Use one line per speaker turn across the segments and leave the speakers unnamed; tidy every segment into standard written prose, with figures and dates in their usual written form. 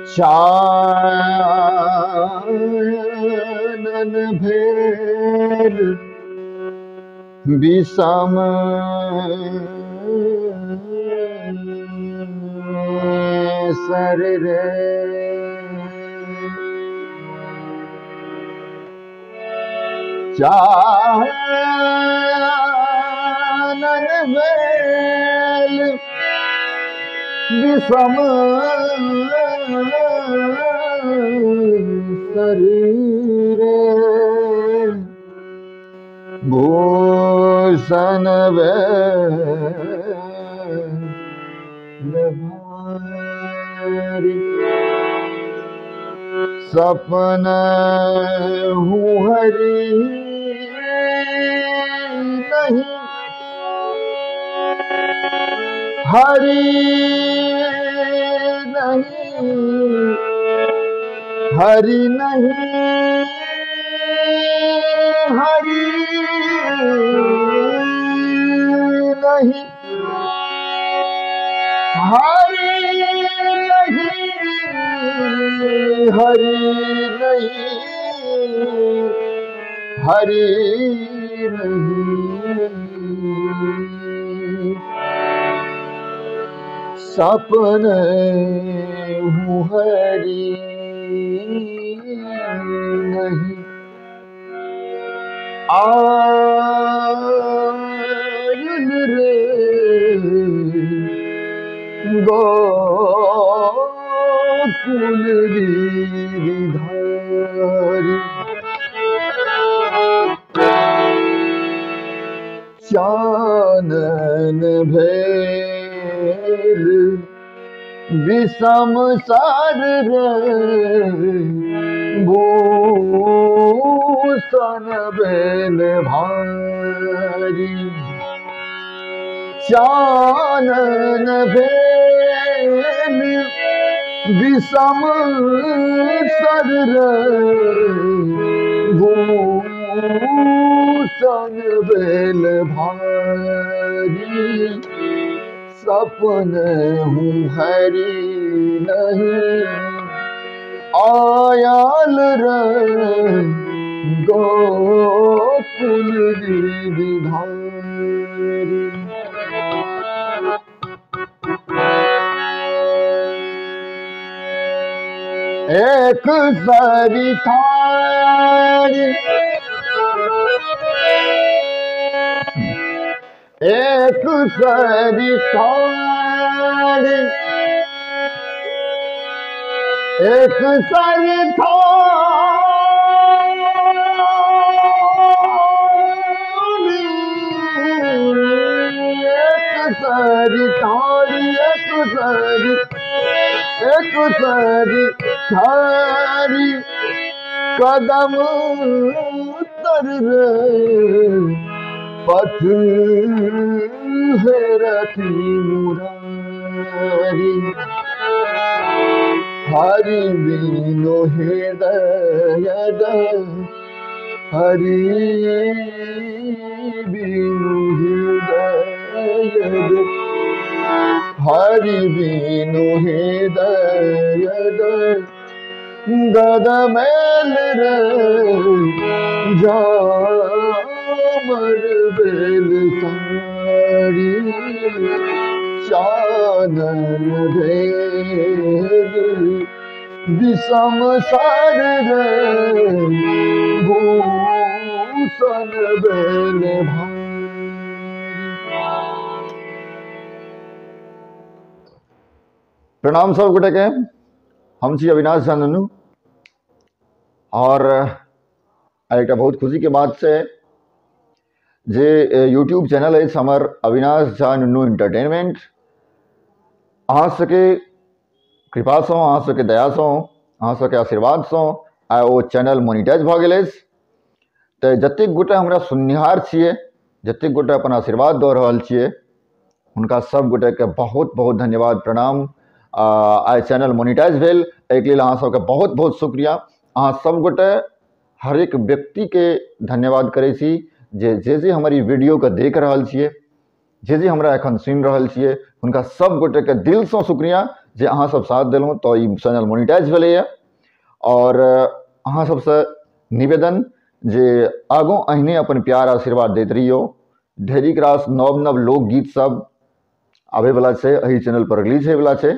चानन भेल विषम सर रे, चानन भेल विषम सर रे, भूषण भेल भारी। सपन हूँ हरि नहीं, हरि नहीं, हरि नहीं, हरि नहीं, हरि नहीं, हरि नहीं, हरि नहीं। सपन हूँ हरि नहीं, आयल रे गोकुल गिरिधारी। चानन भेल विषम सर रे, भूषण भेल भारी। चानन भेल विषम सर रे, भूषण भेल भारी। सपन हूँ हरि नहीं, आयल रे गोकुल गिरिधारी। एक सरी थारी, एक सरी थारी, एक सरी थारी, एक सरी थारी, एक सरी, एक सरी थारी, कदम तर रे पथ हेरती मुरारी। हरि बीनो हृदय, हरि बीनो हृदय, हरि बीनो हृदय गद मेल रे जामर बेल सारी। चानन भेल विषम सर रे, भूषण भेल भारी।
प्रणाम सब गोटे के, हम छी अविनाश झा नुनू और एक बहुत खुशी के बात से जे यूट्यूब चैनल अछि हमर अविनाश झा नुनू एंटरटेनमेंट, अहाँ सबके कृपासँ, अहाँ सबके दयासँ, अहाँ सबके आशीर्वादसँ आइ ओ चैनल मोनिटाइज भऽ गेल अछि। तऽ जतेक गोटे हमरा सुननिहार छियै, जतेक गोटे अपन आशीर्वाद दऽ रहल छियै, हुनका सब गोटेके बहुत बहुत धन्यवाद, प्रणाम। आइ चैनल मोनिटाइज भेल, एहिके लेल अहाँ सबके बहुत बहुत शुक्रिया। अहाँ सब गोटे हरेक व्यक्तिके धन्यवाद करै छी जे जे जे हमर ई वीडियोके देख रहल छियै, जे जे हमरा एखन सुनि रहल छियै, हुनका सब गोटेके दिलसँ शुक्रिया जे अहाँ सब साथ देलहुँ तऽ ई चैनल मोनिटाइज भेलैए। आओर अहाँ सबसँ निवेदन जे आगू अहिने अपन प्यार आशीर्वाद दैत रहियौ। ढेरिक रास नव नव लोकगीत सब आबैवला छै, एहि चैनल पर रिलीज होइवला छै,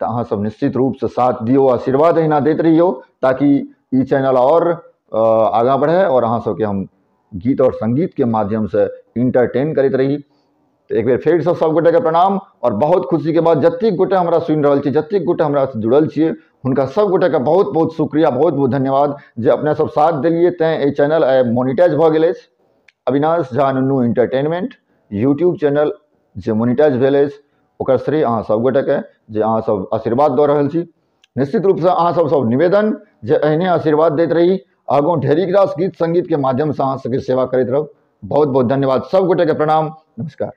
तऽ अहाँ सब निश्चित रूपसँ साथ दियौ, आशीर्वाद अहिना दैत रहियौ ताकि ई चैनल आओर आगाँ बढ़े और अहाँ सबके हम गीत और संगीत के माध्यम से इंटरटेन करैत रही। तऽ एक बेर फेरसँ सब गोटेके प्रणाम और बहुत खुशी के बाद जतेक गोटे हमरा सुनि रहल छी, जतेक गोटे हमरा से जुड़ल छियै, हुनका सब गोटेके बहुत बहुत शुक्रिया, बहुत बहुत धन्यवाद जे अपने सब साथ देलियै तैं एहि चैनल आइ मोनिटाइज भऽ गेल अछि। Avinash Jha Nunnu entertainment YouTube channel जे मोनिटाइज भेल अछि ओकर श्रेय अहाँ सब गोटेके जे अहाँ सब आशीर्वाद दऽ रहल छी। निश्चित रूपसँ अहाँ सब सब निवेदन जे एहने आशीर्वाद दैत रही, आगू ढेरिक रास गीत संगीत के माध्यम से अहाँ सबके सेवा करैत रहब। बहुत बहुत धन्यवाद, सब गोटेके प्रणाम, नमस्कार।